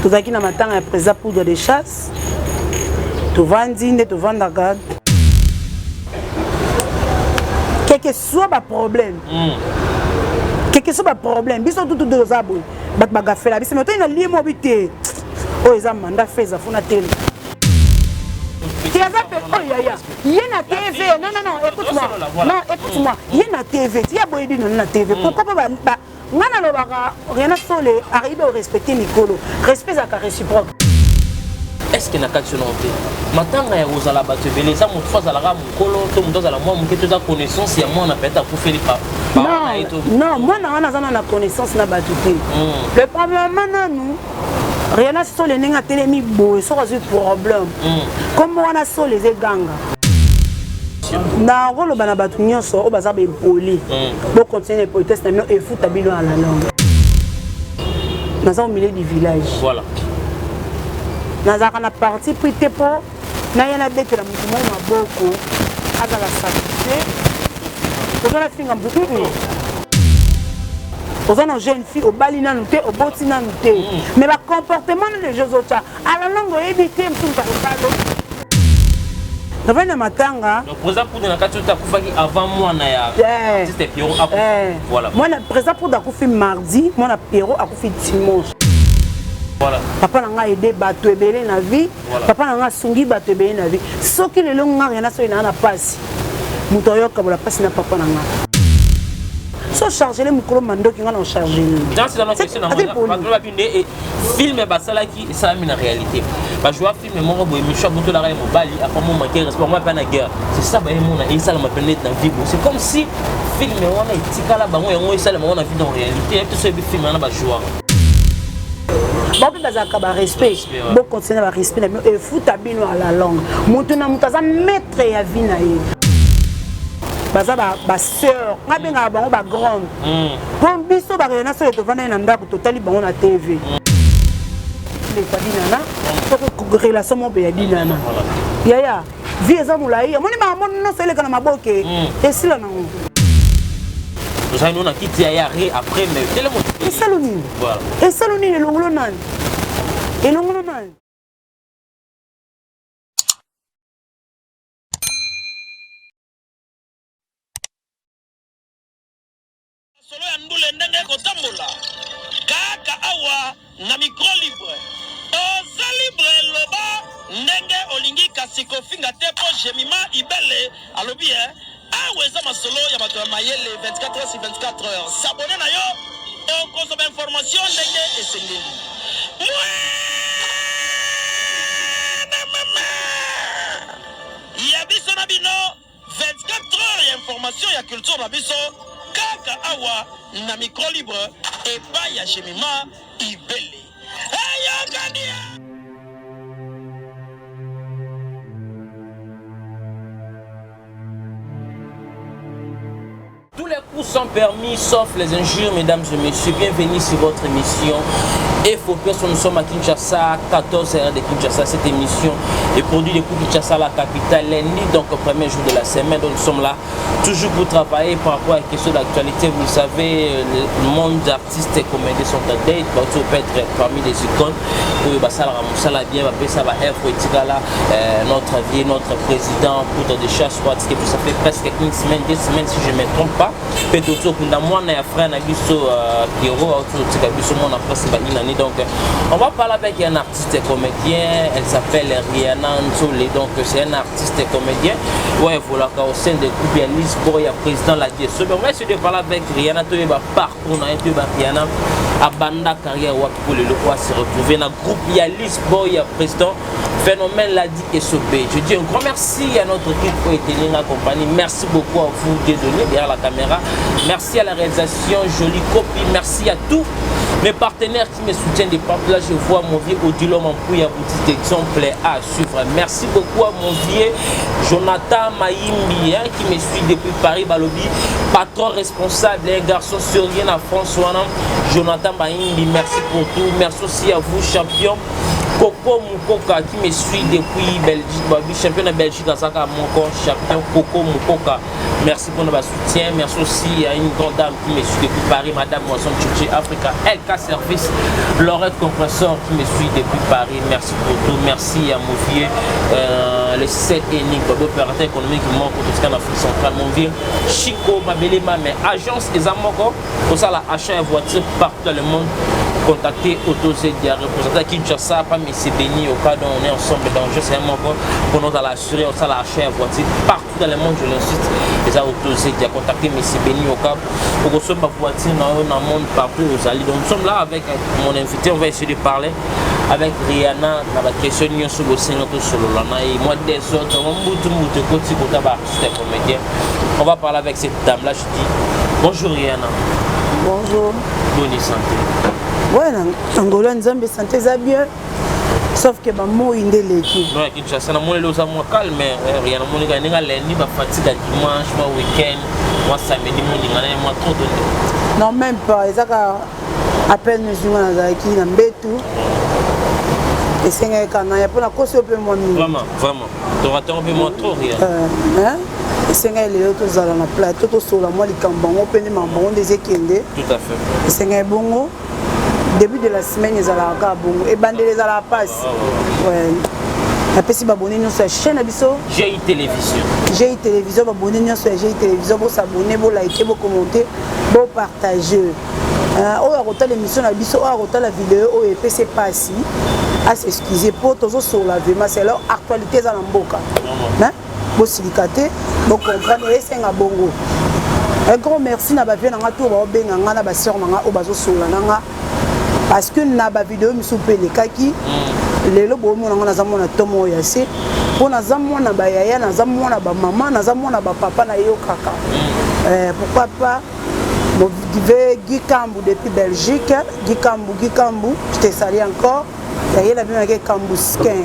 Tozalaki na matanga ya président Poudre de chasse. Tovandi nde tovandaka. Quelque soit ba problème. Quelque soit ba problème, biso tutu toza boye. Bato bagafela biso mais toyi na liemo bi te. Oyo eza mandat feza funa tele. Te aza pe oyo yaya. Ye na TV. Non non non, écoute-moi. Non, écoute-moi. Ye na TV. Ti ya boye dino na TV. Pourquoi pas ba nga nalobaka Rihanna Sole ayebi orespecte mikolo. Respect ezalaka réciproque. Est ce que na kati no te matanga ya kozala bato ebele eza moto fo azalaka mokolo to moto azala mwa moke to eza connaissance ya mwana peut-être akufeli pa non non mwana wana aza na na connaissance na bato te. Le premièrement nanu Rihanna Sole ndenge atelemi boye soki azwi problème kombo wana Sole eza eganga. Nakoloba na bato nyonso oyo baza baempoli, bocontinue na impolitesse na bino, efuta bino à la longue. Naza au milieu du village. Voilà. Nazalaka na parti pris te mpo naya nabetela motu moko maboko azala satisfait. Oza na finga motu, oza na jeune fille, obali nanu te, oboti nanu te, mais bacomportement na deja ozotya à la longue, oyebi te mosu moto akobalo. Navandi na matanga. Donc président Poudre na kati oyo akufaki avant mwana ya artiste Pierrot akufa. Voilà. Mwana président Poudre akufi mardi, mwana Pierrot akufi dimanche. Voilà. Papa na ngai aide bato ebele na vie. Voilà. Papa na ngai asungi bato ebele na vie. Soki lelo nga Rihanna soki naa na pasi, moto ayokabola pasi na papa na ngai. So chargele mokolo mandoki nga na ocharge nini? Film basalaki esalami na réalité, bajoua film moko boye, micho abotolaka ye mobali akomo manque respect ngo ape na guerre. C'est ça, bayemona esalama mpe neti na vie boye. C'est comme si film wana etikala bango, yango esalama ngo na vie. Dans réalité te so yebi film wana bajouaka. Bao mpe bazalaka barespect, bocontinue na barespect na bino, efuta bino à la longue. Moto na moto aza maître ya vie na ye. Baza basœur, nga bengaka bango bagrande, mpo biso bakenda soki tovandaki na ndako, totali bango na TV. Ndeko dinana, soki relation moko ya dinana, yaya, vie eza molai, amoni makambo nyonso eleka na maboke, esila nango. Tozali no na kiti ya yare après, mais telemo. Esalo nini? Esalo nini? Elongolo nani? Elongolo nani? Solo ya ndule ndenge ekotambola kaka awa na micro libre. Oza libre, loba ndenge olingi, kasi kofinga te, mpo Jemima Ibele alobi e awa eza masolo ya bato ya mayele. 24 heures sur 24 heures, s'abonner na yo, okozwa bainformation ndenge esengeli. Mwana mama ya biso na bino, 24 heures ya information ya culture na biso kaka awa na micro libre epai ya Jemima Ibele. Eyokani. Tous les coups sont permis sauf les injures, mesdames et messieurs. Bienvenue sur votre émission. Et faut nous sommes à Kinshasa, 14h de Kinshasa. Cette émission est produite depuis Kinshasa, la capitale, lundi, donc au premier jour de la semaine. Donc nous sommes là toujours pour travailler par rapport à la question d'actualité. Vous le savez, le monde d'artistes et comédiens sont à date. Bah, tu peux être parmi les icônes. Oyo basala mosala bien, bapesa ba œuvre etikala. Notre vie, notre président Poudre de chasse, parce que ça fait presque une semaine, 2 semaines si je ne me trompe pas, mpe toti okunda mwana ya frère na biso Pierrot, auti otika biso mwana presque ba une année. Donc on va parler avec un artiste comédien, elle s'appelle Rihanna Nzole. Donc c'est un artiste comédien oyo evolaka au sein de groupe ya Lisbo ya président Ladi Esobe. On va essayer de parler avec Rihanna, toyeba parcours na ye, toyeba Rihanna abanda carrière wapi po lelo oyo se retrouver na groupe ya Lisbo ya président Phénomène Ladi Esobe. Je dis un grand merci à notre équipe pour tenir compagnie. Merci beaucoup à vous, Dieudonné, derrière la caméra. Merci à la réalisation, jolie copie. Merci à tous mes partenaires qui me soutiennent de partout. Là, je vois mon vieux Odilon Mampouya, petit exemple à suivre. Merci beaucoup à mon vieux Jonathan Maïmbi, hein, qui me suit depuis Paris, Balobi, patron responsable, un garçon sur rien à François. Jonathan Maïmbi, merci pour tout. Merci aussi à vous, champion. Coco Mukoka qui me suit depuis Belgique, babi champion de Belgique azaka moko champion Coco Mukoka. Merci pour notre soutien. Merci aussi à une grande dame qui me suit depuis Paris, Madame Moisson Tchouchi Africa, LK Service, Laurette Compressor qui me suit depuis Paris. Merci pour tout. Merci à mon vieux, le 7 Enik, opérateur économique moko tout en Afrique centrale, mon vieux Chico Mabelema, mais agence eza moko, pour ça la achat de voiture partout dans le monde. Contactez Auto Zedia, représentant Kinshasa, pas M. Béni, au cas dont on est ensemble dans je sais moko, pour nous assurer, on l'achat de voiture partout dans le monde, je l'insiste, les Auto Zedia, contactez M. Béni au cas pour recevoir ma voiture dans le monde partout aux alliés. Donc nous sommes là avec mon invité, on va essayer de parler avec Rihanna dans la question nyonso bosenga tosolola na ye moi des autres mbutu mbutu ekoti kota baartiste comédien. On va parler avec cette dame là. Je dis bonjour Rihanna. Bonjour. Bonne santé? Ouais, na ngolo Nzambe, santé eza bien, sauf que bamoi nde eleki. Non, ya Kinshasa namoni oza mwa calme. Rihanna, moninga ndenge alendi bafatigue ya dimanche, mwa week-end, mwa samedi, moninga na ye mwa trop de Non, même pas, eza kaka à peine ezwinga nazalaki na mbetu, esengaki kaka naya mpo nakosi yo mpe mwa mingi. Vraiment, vraiment, toratango mpe mwa trop, Rihanna. Esengaki lelo tozala na plateau, tosola mwa likambo yango mpe nde makambo yango nde ezekende. Tout à fait. Esengaki bongo. Début de la semaine ezalaka kaka bongo, ebandeli ezalaka mpasi. Napesi baabonnés nyonso ya chaîne na biso. GI Télévision. GI Télévision, baabonnés nyonso ya GI Télévision, bos'abonner, bolike, bocommenter, bopartage. Oyo akotala émission na biso, oyo akotala video oyo epesi epasi, as'excuse mpo tozosola vraiment, c'est alors actualité eza na mboka. Bosilika te, bocomprendre, esenga bongo. Un grand merci na bavieux na nga to baobenga nga na basœur na nga oyo bazosola na nga, parce que na bavideo misusu mpe elekaki. Lelo bomona nga naza mwana tomo oyo ya se mpo naza mwana bayaya, naza mwana bamama, naza mwana bapapa, nayokaka. Pourquoi pas vieux Guy Kambu depuis Belgique. Guy Kambu, Guy Kambu, je te salue encore. Yaye na bino yake Kambuskin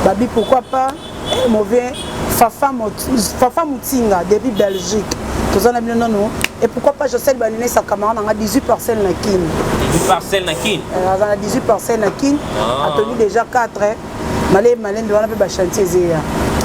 babi. Pourquoi pas mon vieux Fafa, Fafa Mutinga depuis Belgique, toza na bino nano. Et pourquoi pas Josel Banene, sa camarade nanga, 18 parcelles na Kine. 18 parcelles na Kine. Aza na 18 parcelles na Kine. Atoni déjà 4 male malembe wana mpe bachantier ezeya,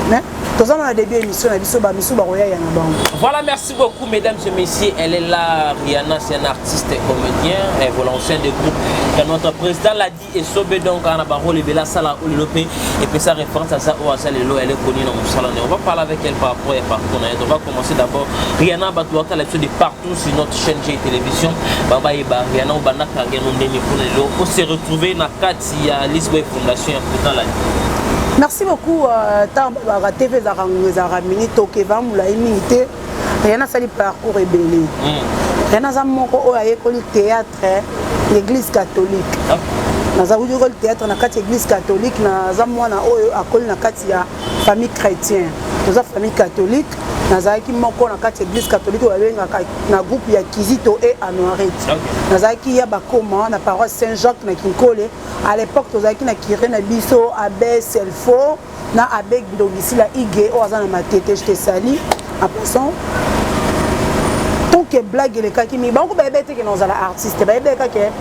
mais toza na début émission na biso, bamisu bakoyaya na bango. Voilà, merci beaucoup mesdames et messieurs. Elle est là, Rihanna, c'est un artiste et comédien, et voilà, ancien de groupe. Et notre président l'a dit, et Sobe donc, on a barreau le Bela Sala ou le et puis sa référence à ça, ou à ça, elle est connue dans mon salon. On va parler avec elle par rapport et partout. On va commencer d'abord. Rihanna Batouata, la de partout sur notre chaîne G Télévision. Baba et Rihanna, Obana Carrière, nous on s'est retrouvé dans la ya Lisboy Fondation, pourtant la Merci beaucoup. Ntango balobaka TV ezalaka mingi, tokeva molai mingi te. Rihanna asali parcours ebele. Rihanna aza moko oyo ayekoli théâtre na église catholique. Naza yekoli théâtre na kati ya église catholique. Naza mwana oyo akoli na kati ya famille chrétien, toza famille catholique. Nazalaki moko na kati ya église catholique oyo babengaka na groupe ya Kizito et Anuarit. Nazalaki ya bakoma na paroisse Saint-Jacques na Kinkole. À l'époque tozalaki na curé na biso, abbé Selfo na abbé Ndongisila Ige oyo aza na Matete, je te salue en passant. Tant que blague elekaki mingi, bango bayebi ete ke nazala artiste, bayebi kaka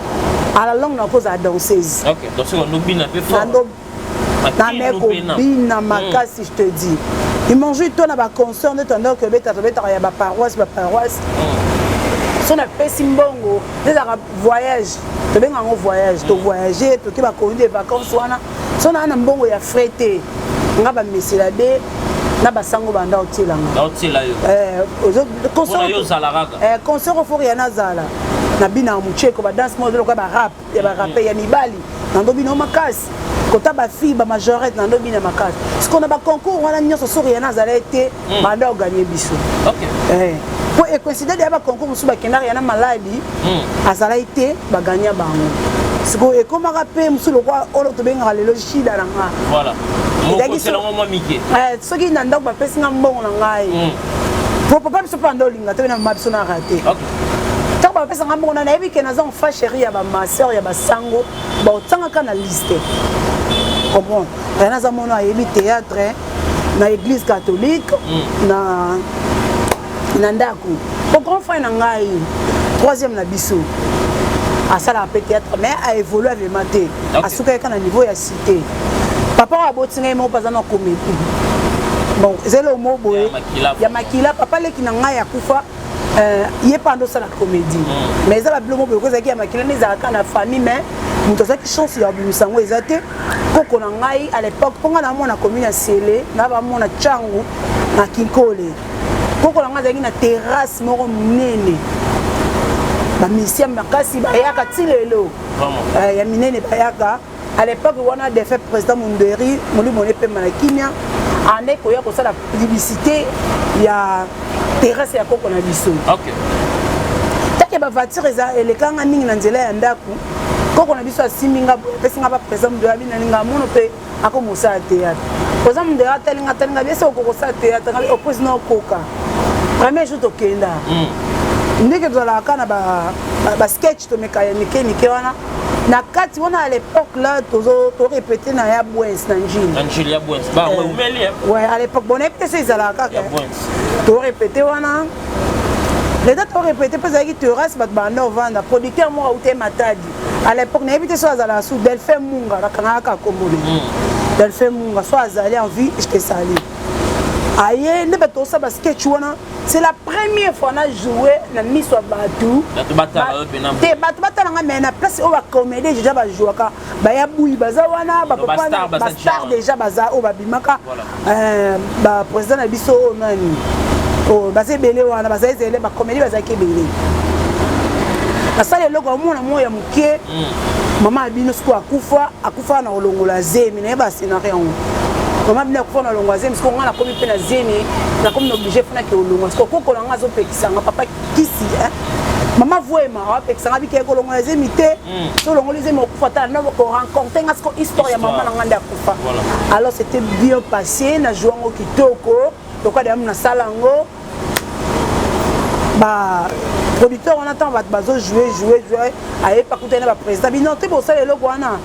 à la longue nakozala danseuse. Name kobina makasi, je te dis, imagine to na baconcert nde tandaki kobeta, tobetaka ya baparoisse, baparoisse. So napesi mbongo nde ezalaka voyage, tobenga yango voyage, tovoyage, toke bakoni de vacances wana. So naa na mbongo ya frais te, nga bamesela de na basango banda otielanga. Concert ofori ya nazala na bina ya mocheko, badanse moko ezoloka barap ya barape ya mibali, nando bino makasi kota bafille bamajorette, nando bina makasi. Siko na baconcours wana nyonso, soki ya nazala ye te, banda oganye biso po ecoïncide ya baconcours mosusu bakendaka ya na maladi, azalaki te, baganya bango. Sikoyo ekomaka mpe mosusu lokwa oyo tobengaka lelo shida na nga. Soki na ndako bapesi nga mbongo na ngai, po papa biso mpe anda olinga te na mama biso na rate, ntango bapesa nga mbongo na nayebi ke naza enfant chéri ya bamaseur ya basango, baotangaka na liste, comprendre. Aya naza mona ayebi théâtre na église catholique na ndako po grand frère na ngai, troisième na biso. Asalaka mpe théâtre, mais aévolue vraiment te. Asukaki kaka na niveau ya cité. Papa oyo aboti ngai moko mpe aza na comédie. Bon, ezali oyo moko boye ya makila. Papa leki na ngai akufa, ye mpe andosala comédie. Mais eza babilo moko boye ezalaki ya makila nde ezalaka na famille, mais moto azalaki chance ya kobimisa yango eza te. Koko na ngai à l'époque, mpo ngai namona commune ya Sele, na bamona Ntango na Kinkole, koko na ngai azalaki na terrasse moko monene, bamisia makasi bayaka ti lelo ya minene bayaka. À l'époque wana, défunt président Munderi, molimo epema na kimia, ande koya kosala publicité ya terrasse ya koko na biso. Take bavoiture eza elekanga mingi na nzela ya ndako. Koko na biso asimbi nga boye, apesi nga baprésident Munderi, abi nalinga mono mpe akomosala théâtre. Oza Munderi atalinga, atalinga biso, okokosala théâtre nga opose na okoka. Premier jour tokenda, ndenge tozalaka na basketch, tomeka ya mike mike wana na kati wana. À l'époque là, torépété na ya Bwens na Njili. Ouais, à l'époque, bon, nayebi te so ezalaka kaka. Torépété wana, leta torépété mpe ezalaki terrasse, bato banda ovanda. Producteur moko aute Matadi à l'époque, nayebi te so azalaka su, Delphin Munga, nakangaka kaka kombo ne Delphin Munga. So azali en vie, je te salue. Aye nde bato osala basketch wana. C'est la première fois na joué na miso ya bato. Te, bato batalanga, mais na place oyo bacomédie déjà bajouaka, baya bui baza wana, bastar déjà baza oyo babimaka, baprésident na biso oyo nani, baza ebele wana, baza ezele, bacomédie bazalaki ebele. Nasala eloko amona moko ya moke, mama ya bino sikoyo akufa, akufa na kolongola zemi. Nayeba scénario yango. Mama bino akufa na kolongola zemi. Sikoyo ngai nakomi mpe na zemi, nakomi na obligé funaki olongwa. Sikoyo koko na ngai azopekisanga, papa kisi, mama voema awapekisanga bikeye kolongola zemi te. So olongoli zemi, okufa. Tala korencontre nga sikoyo histoire ya mama na ngai nde akufa. Alors c'était bien passé, na joue yango kitoko lokola deyamu nasala yango. Baproducteur wana, ntango bato bazojoue joue joue, ayepa kutani na baprésident bino te, bosala eloko wana,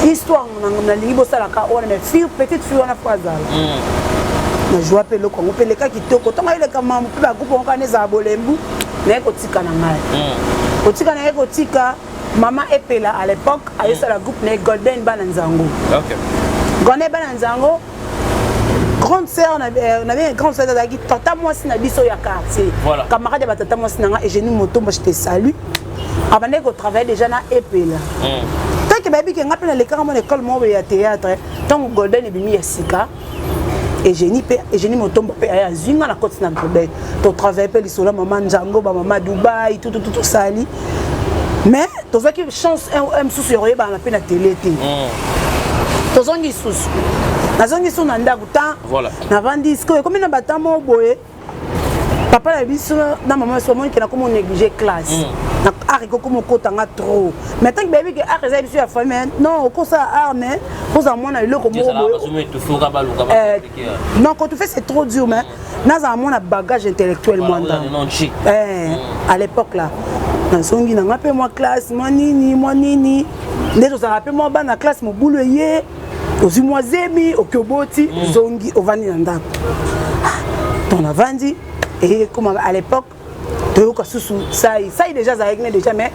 histoire nalingi bosalaka wana, mais fille, petite fille wana fo azala. Najua mpe eloko yango mpe eleka kitoko. Ntango ayeleka mambo mpe bagroupe yango kana ezala bolembu, naye kotika na ngai, kotika na ye, kotika mama Epela. À l'époque ayosala groupe na ye Golden Bana Nzango. Golden Bana Nzango, grande sœur na bien, grande sœur azalaki tata mwasi na biso ya quartier, camarade ya batata mwasi na nga, Eugénie Motombo, je te salue. Abandaki kotravaille déjà na Epela. Tant que bayebi ke nga mpe nalekaka mona école moko ya théâtre, ntango Golden ebimi ya sika, Eugénie mpe, Eugénie Motombo mpe aye azwi nga na koti na Golden, totravaille mpe lisolo ya mama Njango, bamama Dubai, tututu tosali. Mais tozwaki chance mosusu ya koyebana mpe na télé te. Tozongi susu, nazongi su na ndako tan navandi. Sikoyo ekomi na batan moko boye, papa na biso na mama biso bamoni ke nakomi néglige classe na art, ekokomi okotanga trop. Mais tant que bayebi ke art eza biso ya famille, non, okosala art, mais kozala mwana eloko moko boye, non, kotufe c'est trop dur, mais nazala mwana bagage intellectuel mwa ndambo. À l'époque là, nazongi nanga mpe mwa classe, mwa nini, mwa nini, nde tozalaka mpe mwa bana classe. Mobulu eye, ozwi mwa zemi, oki oboti, ozongi, ovandi na ndako. To navandi, ekoma à l'époque toyoka susu sai sai déjà azalaki ne déjà, mais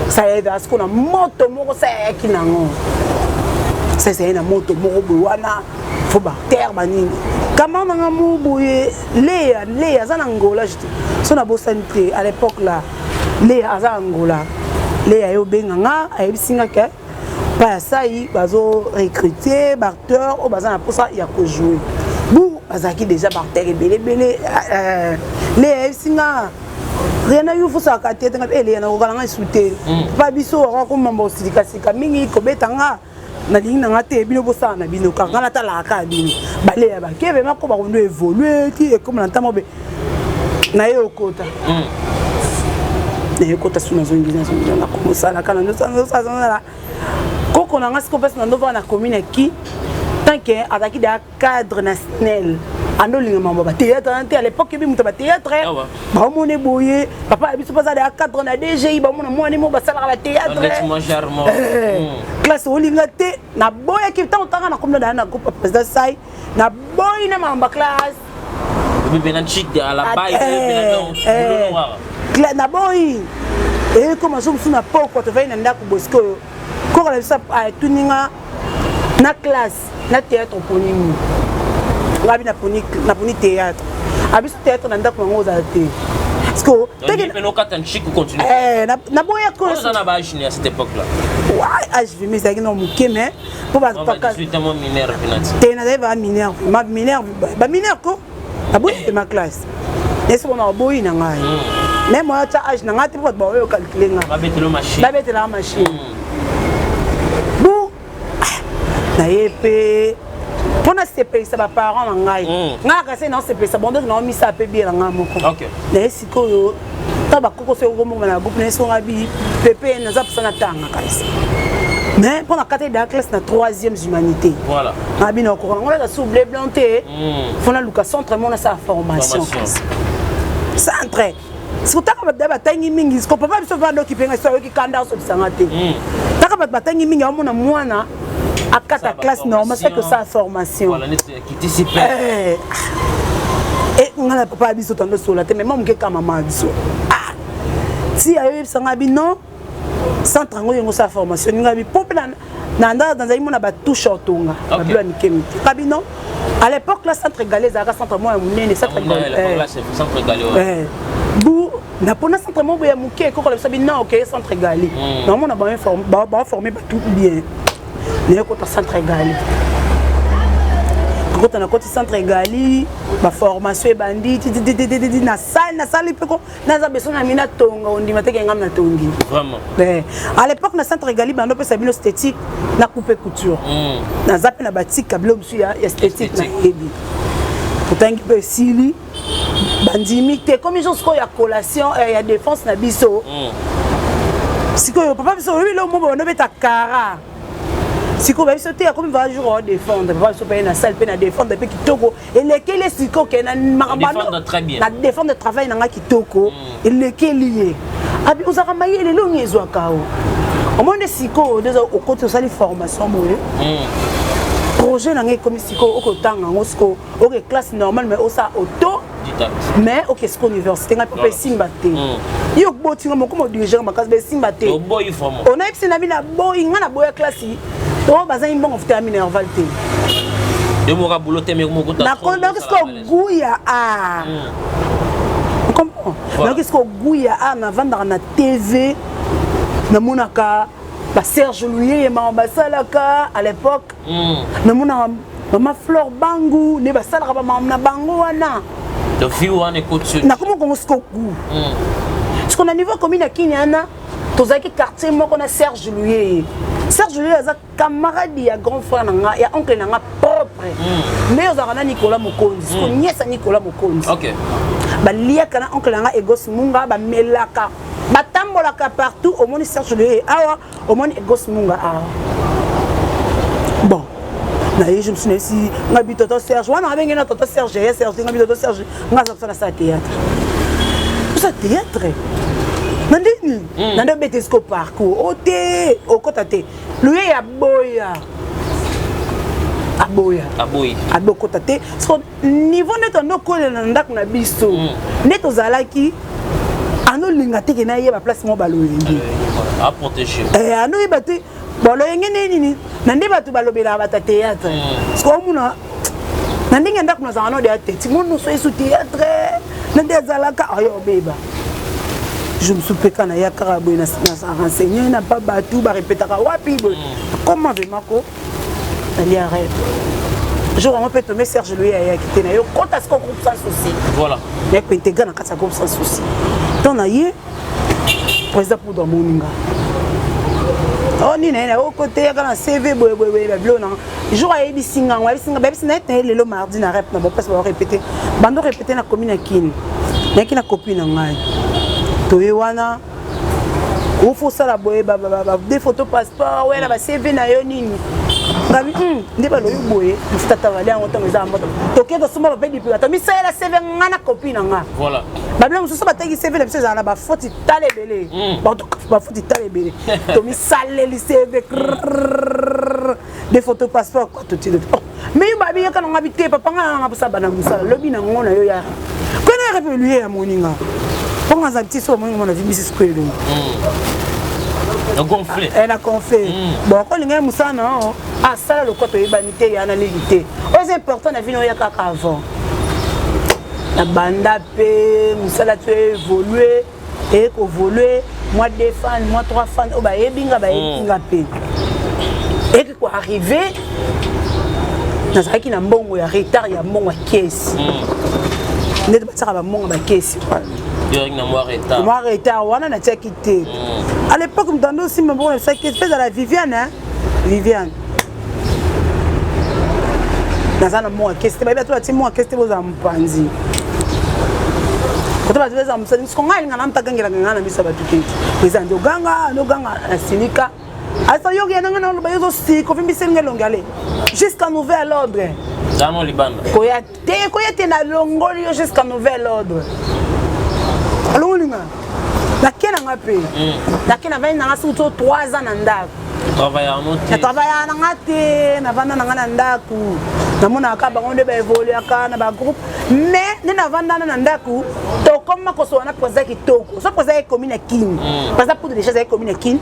sai ezala sikoyo na moto moko. Sai ayaki nango, sai ezali na moto moko boye wana, fo baterre banini kama nanga mo boye. Leya, Leya aza na Ngola so nabosani te. À l'époque là, Leya aza na Ngola. Leya ye obenga nga, ayebisi nga ke pa ya sai bazo recruter baacteur oyo baza na mposa ya kojouer. Bu bazalaki déjà baacteur ebele ebele. Leya ayebisi nga: "Riana, yo fosalaka te." Tenga eleya nakoka nanga esu te. Pa biso akomamba osilikasika mingi, kobeta nga, nalingi nanga te. Bino bosala na bino kaka, nga natalaka kaka bino. Baleya bakebe mako bakondo évolue ti ekoma na ntango be naye okota, naye okota su, nazongi, nazongi, nakomosalaka nazosala koko na nga. Siko mpasi na ndovaka na commune ki, tant que azalaki deya cadre na SNEL, ando olinga mambo bathéâtre wana te. À l'époque ebi moto bathéâtre baomona boye, papa ya biso mpo aza deya cadre na DGI, bamona mwana mo basalaka bathéâtre. Classe olinga te, naboyaki. Ntango tanga nakomi na na groupe président sai, naboyi na makambo ya classe. Naboyi. Ekoma zo mosusu na pokwa, tovandi na ndako boye. Sikoyo koko na biso atuni nga: na classe na théâtre, oponi nini? Ngabi naponi théâtre. Abiso théâtre na ndako yango ozala te. Parce que naboya. À cette époque là? Âge vraiment ezalaki na moke, mais mpo te, nazali ba mineur, mineur, bamineur ko naboyi ma classe. Esi bona baboyi na ngai, mais moya tia âge na ngai te, mpo bato baoyo calcule ngai, babetelaka machine. Bon, naye mpe mpo nasepelisa baparent na ngai. Ngai kasi naosepelisa bon, donc naomisa mpe bie na ngai moko. Naye sikoyo, ntango bakoko soki okomokoma na groupe, naye songa bi pepe, naza mposa natanga kasi, mais mpo na kati da classe na troisième humanité, ngabi na okoka ngo naza sous bleu blanc te, fo naluka centre mo nasala formation. Centre siko taka bato batangi mingi. Siko papa biso vanda okipenga so ayoki kanda, asobisanga te. Taka bato batangi mingi, aomona mwana akata classe normale soki osala formation. Nga na papa biso tando sola te, mais mwa moke ka mama biso ti ayoyebisanga bi non, centre yango yengo osala formation. Ninga bi po mpe na nda nazali mona batouche otonga babilo ya mike mike. Kabi non, à l'époque la centre Gali ezalaka centre moko ya monene, centre bu napona centre moko ya moke. Ekokola biso bi non, okeye centre Gali, naomona baforme bato bien. Naye kota centre Gali, kota nakoti centre Gali, baformation ebandi tititititi. Nasali, nasali mpe ko naza beso na mina tonga, ondima teke ngam natongi. À l'époque na centre Gali bando opesa bino esthétique na coupe couture. Naza mpe na batika bilo mosusu ya esthétique nayebi. Totangi mpe esili, bandimi te. Komi jour sikoyo ya collation ya défense na biso. Sikoyo papa biso oyebi lo mo bando obeta kara. Sikoyo babiso te, akomi va jour aodéfendre. Papa biso mpe na salle mpe na défendre mpe kitoko, elekeli. Sikoyo ke na makambo na défendre travail na nga kitoko, elekeli ye. Abi ozalaka mayele, elongi ezwaka o omoni nde. Sikoyo nde okoti, osali formation boye, projet na ngai ekomi sikoyo okotanga yango. Sikoyo oke classe normale, mais osala auto, mais oke sikoyo université. Ngai mpe esimba te. Yo botinga moko modirigere makasi, besimba te. Onayebisi na bino boyi, ngai naboya classe oyo bazangi mbongo futa ya minerval te. Nakoki sikoyo guya a comprend, nayoki sikoyo guya a navandaka na TV, namonaka baserge Luyeye mama basalaka à l'époque, namonaka mama Flore Bangu nde basalaka bamama na bango wana. Nakoma kongo siko gu siko na niveau commune ya Kini wana, tozalaki quartier moko na Serge Luyeye. Serge Luyeye aza camarade ya grand frère na nga, ya oncle na nga propre, nde ozalaka na Nicolas Mokonzi. Siko niesa Nicolas Mokonzi baliaka na oncle na nga Egos Munga, bamelaka, batambolaka partout. Omoni Serge Luyeye awa, omoni Egos Munga awa. Bon, naye je me suis nayesi nga bi toto Serge wana, abenge na toto Serge ya Serge. Nga bi toto Serge, nga aza kosala sa théâtre, osala théâtre na ndeni na nde obeta esiko parcours o te, okota te. Luye ya boya, aboya, abokota te. So niveau nde tondo kolela na ndako na biso, nde tozalaki anolinga te ke nayeba place moko baloyenge, anoyeba te baloyenge nde nini na nde bato balobelaka bato ya théâtre. Parce omona na ndenge ya ndako nazalaka no deya te, timono so esu théâtre na nde azalaka ayo obeba. Je me suis peka na ya kaka boye na renseigné na pa bato barepetaka wapi boye, comment vraiment ko nalia rêve. Jour yango mpe tome Serge Loye ayaki te na yo kota siko groupe Sans Souci. Naye kointegre na kati ya groupe Sans Souci. Ntango na ye président Poudre amoninga o nini naye okoteyaka na CV boye boye boye, babilo nanga. Jour ayebisi ngango, ayebisi nga, bayebisi naye na ye lelo mardi na rep na bapesi barépété, bando répété na commune ya Kini. Nayaki na copine na ngai, toye wana ofo osala boye de photo passeport oya na baCV na yo nini. Ngabi nde balobi boye mofuta tavali yango. Ntango eza moto toke tosomba bape diplôme, tomisalela CV nga na copine na nga. Babilo mosusu bateki CV na biso, ezala na bafoti tala ebele, bafoti tala ebele. Tomisaleli CV de photo passeport quoi, totili. Mais yo babi yaka nanga bi te, papa nga nanga mposa bana mosala lobi nango na yo ya kwena repeluye ya moninga. Mpo nga aza petit, so omoni mona vimbisi sikoyo elongi. Na gonflé. Eh, na gonflé. Bon, kolinga ye mosala na yo, asala lokola toyebani te, ya na leli te. Oyo eza important na vie na oya kaka avant. Na banda mpe mosala to évolue, eye koévolue, moi deux fans, moi trois fans, oyo bayebi nga, bayebi nga mpe. Eyeki koarrive, nazalaki na mbongo ya retard, ya mbongo ya kesi ndeti batiaka bambongo bakesi wana. Direct na mwa retard. Mwa retard wana natiaki te. À l'époque, moto ando osimba mbongo na biso kesi mpe ezala Viviane, hein? Viviane, naza na mbongo ya kesi te. Bayebi ata batie mbongo ya kesi te, bozala mopanzi kote bato eza mosali. Siko ngai alinga na moto agangelaka ngai na miso ya bato te. Eza nde oganga, nde oganga na sinika. Asa yoki ya nanga na oloba, yo ozosika, ovimbiseli ngai elongi. Ale, jusqu'à nouvel ordre. Zano libanda. Koya te, koya te, nalongoli yo jusqu'à nouvel ordre. Alongoli nga, nake na nga mpe nake, navandi nanga soki to 3 ans na ndako. Travailleur no te. Natravaillaka na nga te, navanda na nga na ndako, namonaka bango nde baévoluaka na bagroupe. Mais nde navandana na ndako, tokoma kosola na président kitoko. So président ekomi na Kini, président Poudre déjà ezali komi na Kini.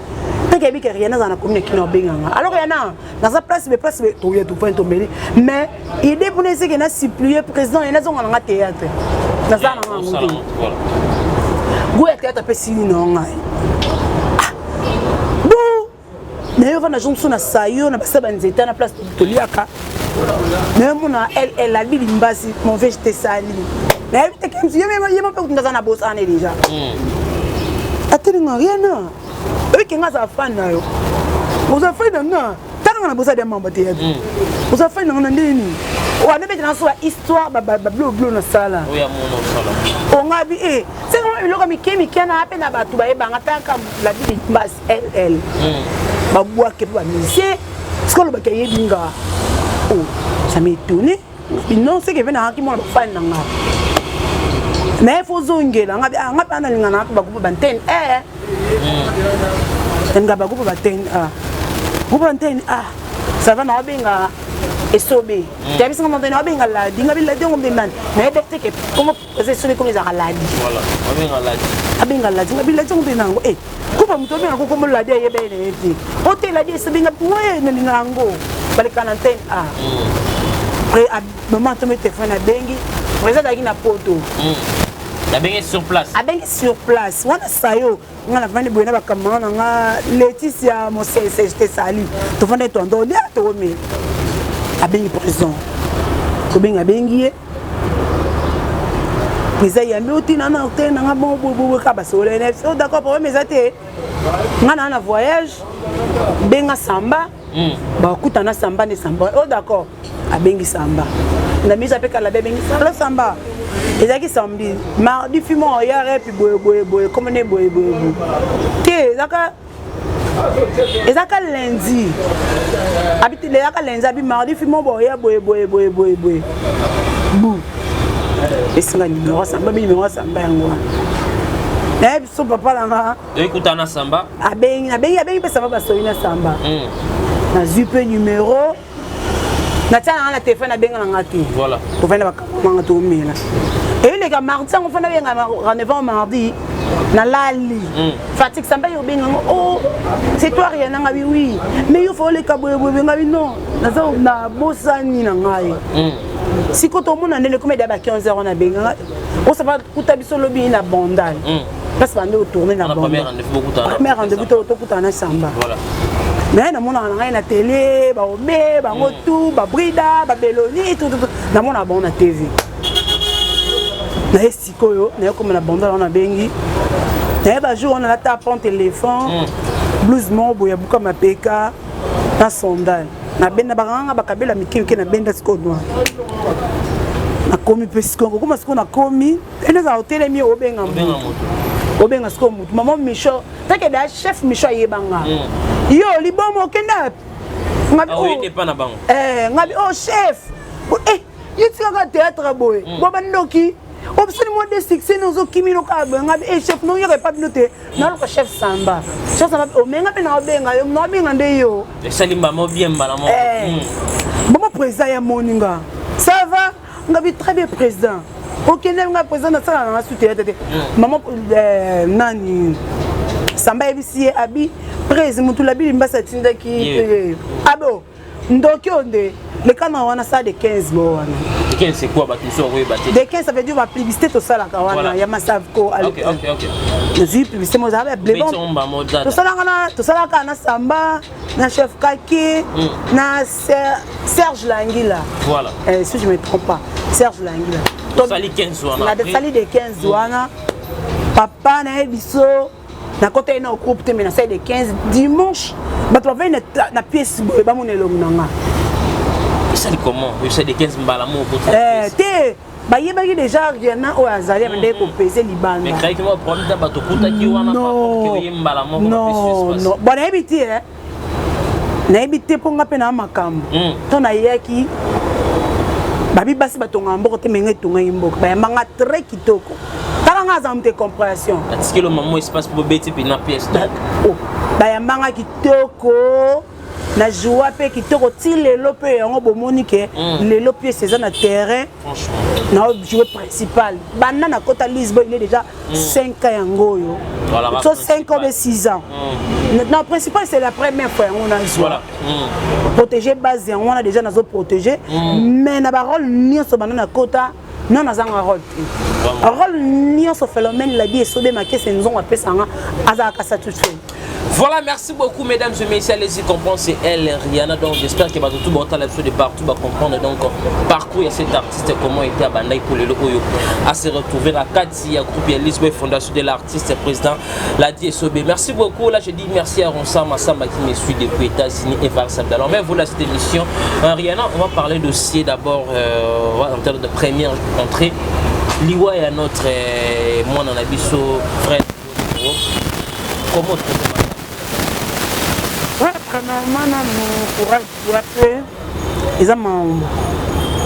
Tanke yebi ke rien azala na komi na Kini, obenganga alors yana naza place be, place be, toya, tofani, tomeli. Mais idée mpona eseke na supplie président ye, nazonga nanga théâtre, naza nanga yango te. Goût ya théâtre apesili na ngai. Bon, naye ovanda jour mosusu na sayo na basa banzeta na place toliaka, nayomona ll abi limbasi, mon vieux, je te sali. Nayebi te ke ye mo mpe kutu ndaza na bosana déjà. Atelinga rien na oyeke nga azala fan na yo, oza fan na nga, talanga na bosala ya mamba théâtre, oza fan na nga na ndeni wana betela so ba histoire babilobilo nasala. Oyo amona osala. Ongabi e senga biloko mike mike na mpe na bato bayebanga taka la limbasi ll babwake mpe bamusicien. Sikoyo olobaki ayebi nga, oh, ça m'étonne. Non, seke mpe nayaki mwana bafani na nga, mais fo ozongela nga nga mpe analinga nanga mpe bagroupe bantene e nalinga bagroupe batene a groupe bantene a. Ça va, naobenga esobe tayebisinga moto, naobenga ladi nga biladi yango mpe nani nayebi te ke komo eza esobe, komo ezalaka ladi. Voilà, obenga ladi. Abenga ladi nga biladi yango mpe nango e kupa moto obenga ko kombo ladi, ayeba ye na ye te. O te, ladi esobe nga we nalinga yango baleka na antenne a. Après mama atombi telefone, abengi président, azalaki na Poto. Abengi sur place. Abengi sur place wana sayo nga navandi boye na bakamara na nga Leticia Mosese, je te sali, tovanda etondo olia, toomela. Abengi président, kobenga abengi ye président, yambi otina na te nanga bongo boyeboye kaka basolene. Oh d'accord, problème eza te, nga naa na voyage, benga Samba. Bakutana Samba nde Samba, oh d'accord, abengi Samba na miso ape kala be abengi Samba. Samba ezalaki samedi, mardi fimo oya repi boye boye boye komone boye boye boye te. Ezalaka lundi, abi ezalaka lundi, abi mardi fimo boya boye boye boye boye boye bu esinga numéro Samba bi numéro Samba yango wana nayebi so papa na nga. Oyekutana na Samba. Abengi, abengi, abengi mpe Samba, basoli na Samba. Nazwi mpe numéro, natia nanga na telefone, abenga nanga te. Tovanda bakamanga, tomela, eyoleka mardi yango fana benga rendez-vous mardi, nalali fatigue. Samba yo obenga ngo: "Oh, c'est toi rien nanga?" Bi oui, mais yo fo oleka boye boye. Benga bi non, naza nabosani na ngai. Sikoyo tomona ndenge komi eda ba 15 heures, nabenganga osaba kuta biso lobi na Bandal, place bande otourne na Premier rendez-vous bokutana. Premier rendez-vous tokutana na Samba. Mais namonaka na ngai na télé baobe bango tu babrida babeloni tout namonaka bango na TV. Naye sikoyo naye koma na Bandal wana, nabengi naye bajour wana nata pente éléphant, blouse moko boye abuka mapeka na sandale, nabenda bakanganga bakabela mike mike, nabenda sikoyo noir. Nakomi mpe sikoyo kokoma sikoyo, nakomi ene ezala otelemi, obenga Obenga motu. Moto. Obenga sikoyo motu, mama Micho take da chef Micho ayebanga yo libomo okenda ngabi. Oye epa na bango. Eh, ngabi: "Oh chef." Eh, yo tikaka théâtre boye bo bandoki obisoni mwa de succès nozokimi kaka boye. Ngabi: "Eh chef, noyoka epa bino te, naluka chef Samba." Chef Samba omenga mpe naobenga yo, naobenga nde yo. Esali mbama obie mbala moko. Eh. Mama président ya moninga, ça va? Ngabi: "Très bien, président." Okende nga président, nasala nanga su théâtre te. Mama nani, Samba ayebisi ye abi prese motu labili mbasi atindaki abo ndoki oyo nde leka na wana sala de 15 bo wana. De 15, c'est quoi? Bato mosusu bakoyeba te. De 15, ça veut dire bapublicité tosalaka wana ya Masavco. Nazwi publicité mo ezalaka blebon, tosalaka na Samba, na chef Kaki, na Serge Langila. Voilà. Si je me trompe pas, Serge Langila. Tosali 15 wana. Nasali de 15 wana, papa nayebi biso nakota ye na groupe te, mais nasali de 15 dimanche, bato bavai na pièce boye, bamona elongo na nga. Esali comment? Osali de 15 mbala moko? Te, bayebaki déjà Riana oyo azali abandaki kopese libanda. Bato okutaki wana? Non, non, bon, nayebi te, nayebi te, mpo nga mpe na makambo to nayaki babi basi batongaka mboka te, menge etongaki mboka, bayambanga très kitoko. Tala nga aza moto compréhension. Atikelo mamo espace po beti mpe na pièce. Bayambanga kitoko na joie mpe kitoko ti lelo mpe yango bomoni ke lelo pièce eza na terrain na jouer principal. Banda nakota Lisbo, il est déjà 5 ans yango oyo, so 5 ans be 6 ans na principal, c'est la première fois yango nazwa protéger base yango wana. Déjà nazo protéger, mais na barole nyonso banda nakota, non, nazanga rôle te. Rôle nyonso phénomène labi esobe makese nzongo apesanga, azalaka satisfait. Voilà, merci beaucoup, mesdames et messieurs. Allez-y comprendre, c'est elle, Rihanna. Donc, j'espère que tout le de partout va comprendre. Donc, parcours, il y a cet artiste, comment était à Bandai pour le oyo, à se retrouver à Kati, à groupe Lisboy, fondation de l'artiste, président Ladi Sobé. Merci beaucoup. Là, je dis merci à Ronsa Massamba qui me suit depuis États-Unis et Varsab. Alors, mais voilà cette émission. Rihanna, on va parler dossier d'abord en termes de première entrée. Liwa et à notre moi dans la biso frère. Comment? Ouais, premièrement nanu courage ya mpe eza maombo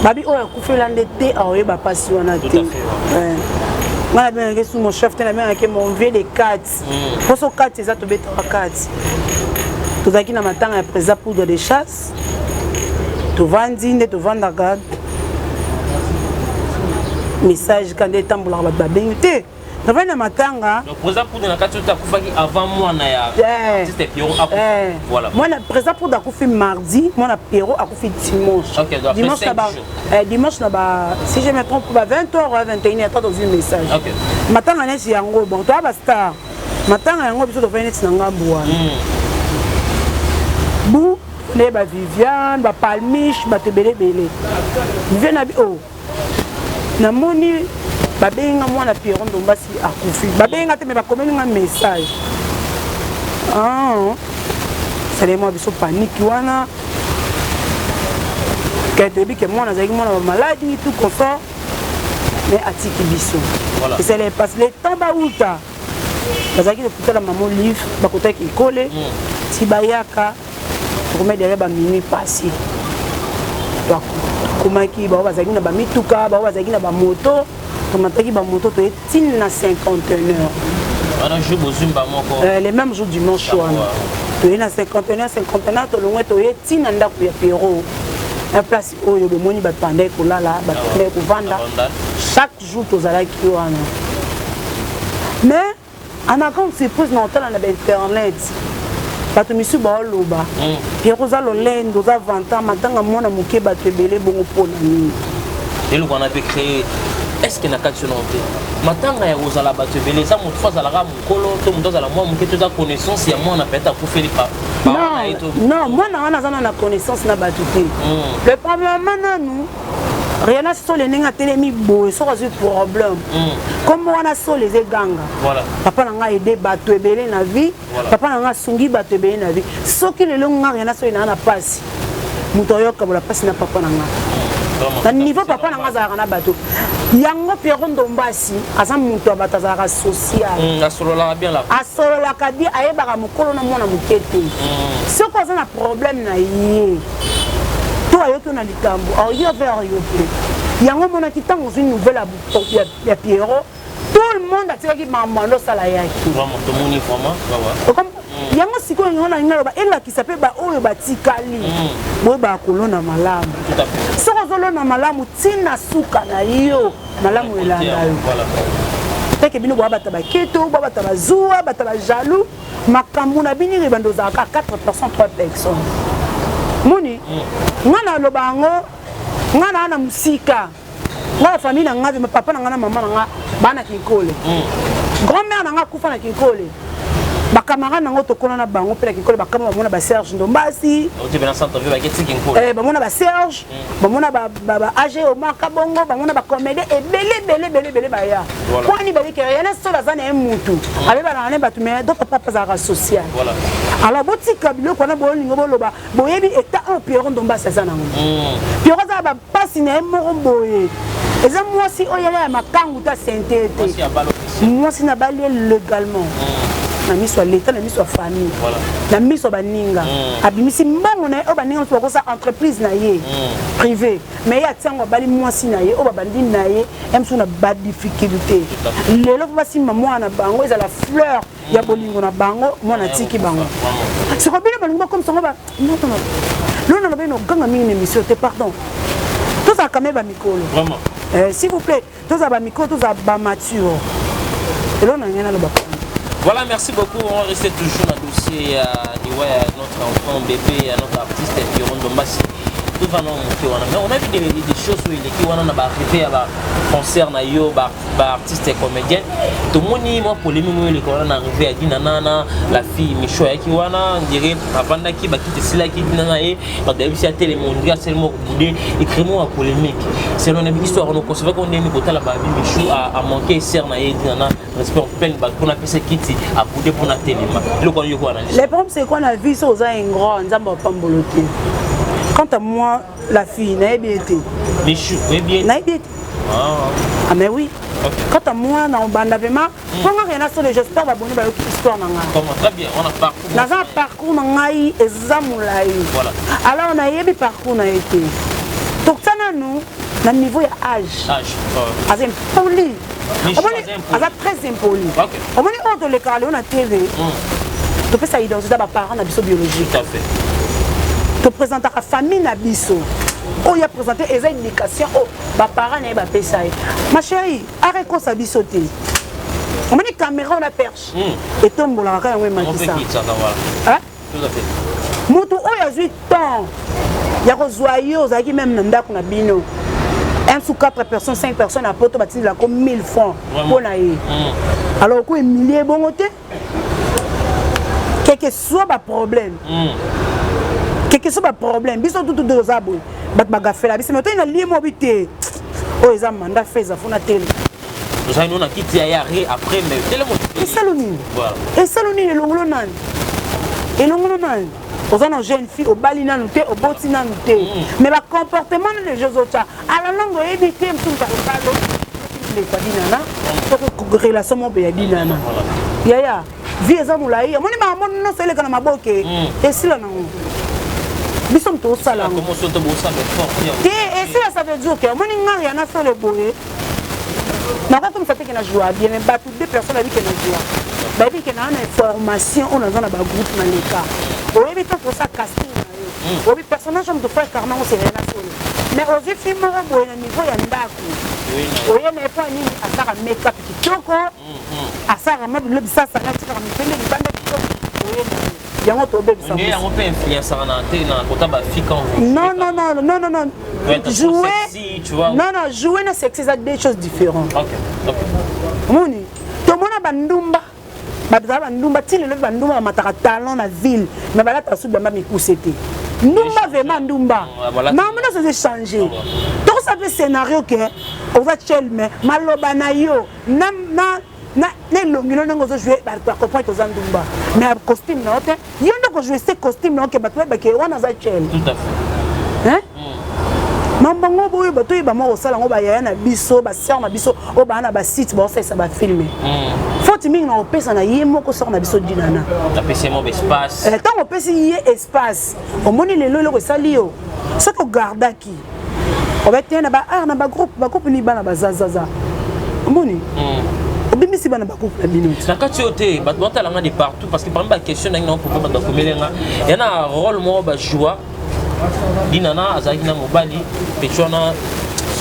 babi oyo akufela nde te, aoyeba mpasi wana te. Ngai nabengaki su mon chef te, nabengaki mon vieux de kati, mposo kati eza tobetaka kati. Tozalaki na matanga ya président Poudre de Chasse, tovandi nde tovandaka, message ka nde etambolaka, bato babengi te, tovandi na matanga. Président Poudre na kati oyo akufaki avant mwana ya artiste Pierrot. Voilà, mwana président Poudre akufi mardi, mwana Pierrot akufi dimanche. Okay, donc dimanche na ba dimanche na ba, si je me trompe ba 20 h 21 h, tozwi message. Matanga neti yango, bon, toya bastar, matanga yango biso tovandi neti na ngambu wana bu nde baviviane, bapalmiche, bato ebele ebele. Viviane abi o namoni babengi nga mwana Pierrot Ndombasi akufi. Babengi nga te, me bakomeli nga message. Salema biso paniki wana ke toyebi ke mwana azalaki mwana bamaladi tout confort, mais atiki biso. Esala parce le temps bauta bazalaki lokutala mama Olive, bakotaki ekole ti bayaka tokomai derrière baminuit passé, tokomaki bao bazalaki na bamituka, bao bazalaki na bamoto, tomataki bamoto, toye ntina na cinquantenaire. Wana jour bozumba moko? Le même jour, dimanche wana, toye na cinquantenaire. Cinquantenaire tolongwe, toye ntina ndako ya Pero, na place oyo bomoni bato bandaki kolala, bato bandaki kovanda chaque jour, tozalaki wana. Mais en grande surprise, na otala na bainternet, bato misusu baoloba: "Piero, oza lolendo, oza vantard, matanga mwana moke, bato ebele bongo, mpona nini?" Eloko wana mpe créé, est ce que na kati ono te matanga ya kozala bato ebele eza motu fo azalaka mokolo to moto azala mwa moke to eza connaissance ya mwana peut-être akufeli? Non, mwana wana aza na connaissance na bato te. Le problème nanu, Riana Sole, ndenge atelemi boye, soki azwi problème kombo wana Sole eza eganga. Papa na ngai aide bato ebele na vie, papa na ngai asungi bato ebele na vie. Soki lelo nga Riana Sole naa na pasi, moto ayokabola mpasi na papa na ngai na niveau papa na ngai azalaka na bato yango. Pierrot Ndombasi aza moto ya bato, azalaka social. Asololaka bien. Asololaka bien, ayebaka mokolo na mwana moke te. Soki aza na problème na ye to ayoki yo na likambo, aoyo vers yo mpe yango omonaki ntango ozwi nouvelle ya Pierrot, tout le monde atikaki makambo ando osala yaki. Yango sikoyo yango na ngai loba elakisa mpe baoyo batikali boyebaka kolona malamu. Tout à fait. Soki ozolona malamu, ntina suka na yo malamu elanda yo. Teke bino boya bato baketo, boya bato bazuwa, bato bajaloux, makambo na bino ebanda ozalaka 4 personnes, 3 personnes. Moni nga naloba yango, nga naa na mosika, nga na famille na nga, papa na nga na mama na nga baa na Kinkole, grand mère na nga akufa na Kinkole, bacamarade nango tokona na bango mpe na Kinkole, bakama bamona baSerge Ndombasi. Bamona baSerge, bamona ba ag Omar Kabongo, bamona bacomédien ebele ebele ebele ebele baya kwani babikela yana solo aza na ye mutu abebanaka ne bato, mais d'autre part azalaka social. Alors botika biloko wana, bolingo boloba, boyebi état oyo Pierrot Ndombasi aza nango. Pierrot aza na bapasi na ye moko boye, eza mwasi oyo yala ya makangu ta sente te, mwasi na bali ye légalement na miso ya leta, na miso ya famille, na miso ya baninga. Abimisi mbongo na ye oyo baninga mosusu bakosa entreprise na ye privé, mais ye atiango, abali mwasi na ye oyo babandi na ye ye mosusu na badifficulté. Lelo mpo basimba mwana na bango, ezala fleur ya bolingo na bango, mwana atiki bango. Siko bino balingi bakomisa ngo ba lelo nalobi noganga mingi na émission te, pardon, tozalaka me bamikolo, s'il vous plaît, tozala bamikolo, tozala bamature. Eloko na ngai naloba. Voilà, merci beaucoup. On va rester toujours dans le dossier à notre enfant bébé, à notre artiste Pierrot Ndombasi. Tout va non wana. Mais on a vu des choses où il est qui wana na ba arrivé à ba concert na yo ba ba artiste et comédien. Tout le monde moi polémique moi le wana na arrivé à Dina nana la fille Micho qui wana on dirait avandaki ba kiti sila ki Dina na ye ba debisi à télé mondial seulement boudé et créer moi polémique. C'est l'on a vu histoire on concevait qu'on est kotala ba Micho a manqué sœur na ye Dina na respect en pleine bato mpona apesa kiti abude mpona telema eloko wana yoko analyse. Le problème, c'est quoi? Na vie, so oza ingrat, Nzambe apambolo te. Quant à moi, la fille, nayebi ye te. Michu oyebi ye? Nayebi ye te. Ah mais oui, quant à moi, na obanda vraiment mpo nga rien solo, j'espère baboni bayoki histoire na ngai. Très bien, on a parcours. Naza na parcours na ngai eza molai. Alors nayebi parcours na ye te. Tokotia nanu na niveau ya âge, aza impoli, omoni, aza très impoli. Omoni oyo tolekaka lelo na TV, topesa identité ya baparent na biso biologique, toprésentaka famille na biso. Oyo ya présente eza éducation oyo baparent na ye bapesa ye. Ma chérie, arekosa biso te. Omoni caméra oyo na perche etombolaka kaka yango, ematisa motu oyo azwi temps ya kozwa yo. Ozalaki même na ndako na bino, un sous 4 personnes, 5 personnes na poto, batindelako 1000 francs mpo na ye. Alors oko emilie bongo te, quel que soit baproblème, quel que soit baproblème. Biso tutu toza boye, bato bagafela biso, mais otoi na lie mobi te. Oyo eza mandat feza funa tele. Ozali no na kiti ya yare après, mais telemo. Esalo nini? Esalo nini? Elongolo nani? Elongolo nani? Oza na jeune fille, obali nanu te, oboti nanu te, mais bacomportement na deja ozotya à la longue, oyebi te mosusu akobalo leka dinana, soki relation moko ya dinana. Yaya, vie eza molai. Omoni makambo nyonso eleka na maboke, esila nango. Biso moto osala yango te, esila. Ça veut dire que omoni ngai ya na solo boye, nakokomisa te ke na joie bien, mais bato, deux personnes bayebi ke na joie, bayebi ke naa na information oyo naza na bagroupe na leka. Oyebi to tosa casting na yo, oyebi personnage oyo moto fa incarne yango, c'est na solo. Mais ozwi film moko boye na niveau ya ndako, oye na ye mpo nini? Asaka make-up kitoko, asalaka mwa bilo bisasanga, atikaka mipende libanda kitoko, oye na ye yango, tobebisa. Yango mpe influençaka na te na kota bafille quand vous Non, non, non, non, non, non. Jouer sexy, tu vois. Non, non, jouer na sexy eza deux choses différentes. Omoni, tomona bandumba, bazala bandumba ti lelo, bandumba bamataka talon na ville, mais balataka su bilamba mikuse te. Ndumba vraiment ndumba, makambo nyonso eza échange. Tokosala mpe scénario ke oza chel, mais maloba na yo na elongi no ndenge ozojoue, bato bacomprendre toza ndumba, mais costume na yo te. Yo nde kojoue se costume na yo ke bato bayebake wana aza chel. Tout à fait. Mambo yango boyo, bato oyeba moko kosala yango, bayaya na biso, basœur na biso oyo baa na basite, baosalisa bafilm. Faute mingi na kopesa na ye moko sœur na biso Dinana. Apesi mo espace. Ntango opesi ye espace, omoni lelo eloko esali yo. Soki ogardaki obete na baart na bagroupe, bagroupe ni bana bazazaza, omoni. Obimisi bana bagroupe na bino. Na kati oyo te, bato batalanga de partout, parce que parmi baquestion nangi nango, pourquoi bato bakomelenga ya na rôle moko bajoua Dinana azalaki na mobali petit wana,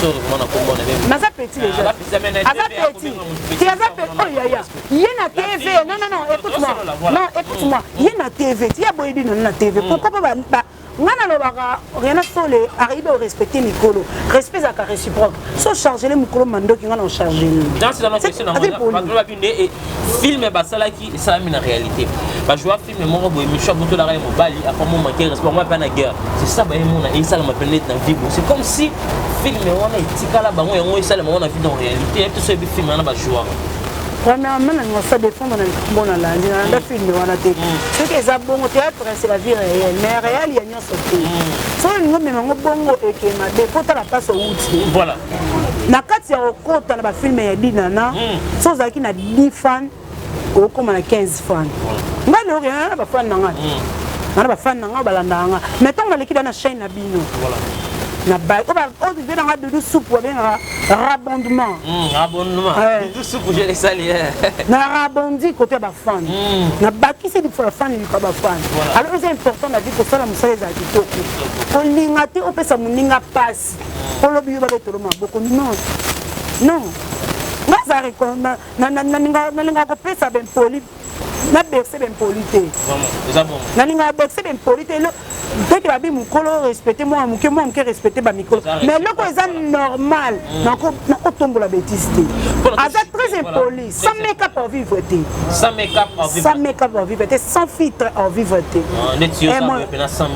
sori vraiment na kombo na ye. Naza petit déjà, aza petit te, aza petit oyo yaya ye na TV. Non, non, non, écoute-moi, non, écoute-moi. Ye na TV ti ya boye, Dinana na TV, pourquoi pas? Nga nalobaka, Riana Sole ayebi orespecte mikolo, respect ezalaka réciproque. So chargele mokolo mandoki, nga na ocharge. Film basalaki esalami na réalité, bajoua film moko boye, micho abotolaka ye mobali, akomo manquer respect ngo ape na guerre. C'est ça, bayemona esalama pene neti na vie. Bo c'est comme si film wana etikala bango, yango esalama ngo na vie, dans réalité yebi te. So yebi film wana bajouaka. Premièrement, nalinga sa défendre na likambo nalandi, nalanda film wana te. Soki eza bongo, théâtre, c'est la vie réelle, mais réel ya nyonso te. Soki olingi omema yango bongo, eke mabe. Po tala place outi. Na kati ya kokota na bafilm ya Dinana, so ozalaki na 10 fan, okokóma na 15 fan. Ngai lelo na bafan na ngai, nga na bafan na ngai balandaka nga, mais ntango naleki da na chaîne na bino na oyo bengaka Dudu Supu, babengaka rabondement. Rabondement. Dudu Supu, je les salue. Na rabondi côté ya bafan, nabakisi lipo ya fan, lipo ya bafan. Alors eza important na vie kosala mosala ezala kitoko. Kolinga te opesa moninga mpasi, olobi yo babetolo maboko. Non, non, nga aza nalingaka kopesa bempoli na berse bempoli te, nalingaka berse bempoli te. Teke babi mokolo respecte mwana moke, mwana moke respecte bamikolo, mais eloko eza normal, nakotombola bétise te. Aza très impoli, sans make-up en vivre te. Sans make-up en vivre. Sans make-up en vivre te, sans filtre en vivre te.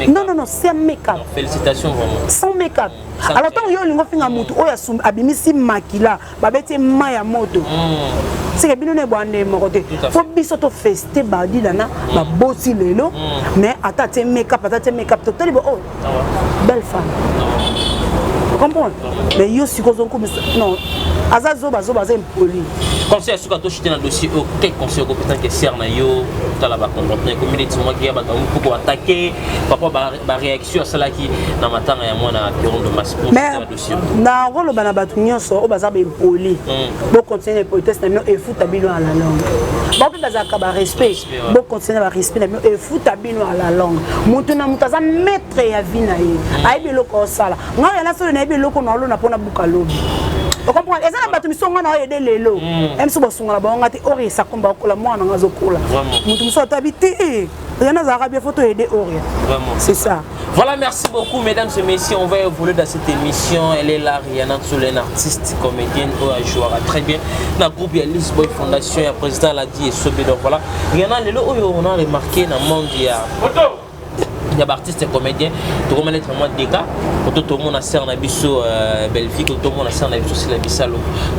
Non, non, non, sans make-up. Félicitations vraiment. Sans make-up. Alors ntango yo olingi ofinga motu oyo abimisi makila, babeti mai ya moto, seke bino na ebwande moko te. Fo biso tofeste badilana baboti lelo, mais ata tie make-up, ata tie make-up, totali bo oyo belle femme, comprendre. Mais yo sikoyo ozokomisa, non, aza zoba zoba, aza impoli. Conseil ya suka, toshite na dossier oyo. Quel conseil okopesa ke sere na yo? Tala bacomportement ekomi neti mwaki ya bato mpo koatake papa, baréaction asalaki na matanga ya mwana Pirondo Mas. Nakoloba na bato nyonso oyo baza baimpoli, bocontinue na impolitesse na bino, efuta bino à la longue. Bao mpe bazalaka barespect, bocontinue na barespect na bino, efuta bino à la longue. Moto na moto aza maître ya vie na ye, ayebi eloko osala. Ngai yana solo nayebi eloko na olona mpona buka lobi, ocomprendre. Eza na bato miso ngai na oyede lelo miso basunga na bango nga te. Oria esakomba okola, mwana nga azokola, moto mosusu atabi te. Riana azalaka bien, faut toyede Oria, c'est ça. Voilà, merci beaucoup, mesdames et messieurs. On va évoluer dans cette émission. Elle est là, Rihanna Tsoul, une artiste, comédienne, elle jouera très bien. Dans le groupe, il y a Liz Boy Fondation, il y a président Ladi et Sobé. Donc voilà. Rihanna, lelo oyo, on a remarqué dans le monde, il y a artiste et comédien tokomona neti mwa deka koto tomona sere na biso Belgique, tomona sere na biso Sila Bisalo,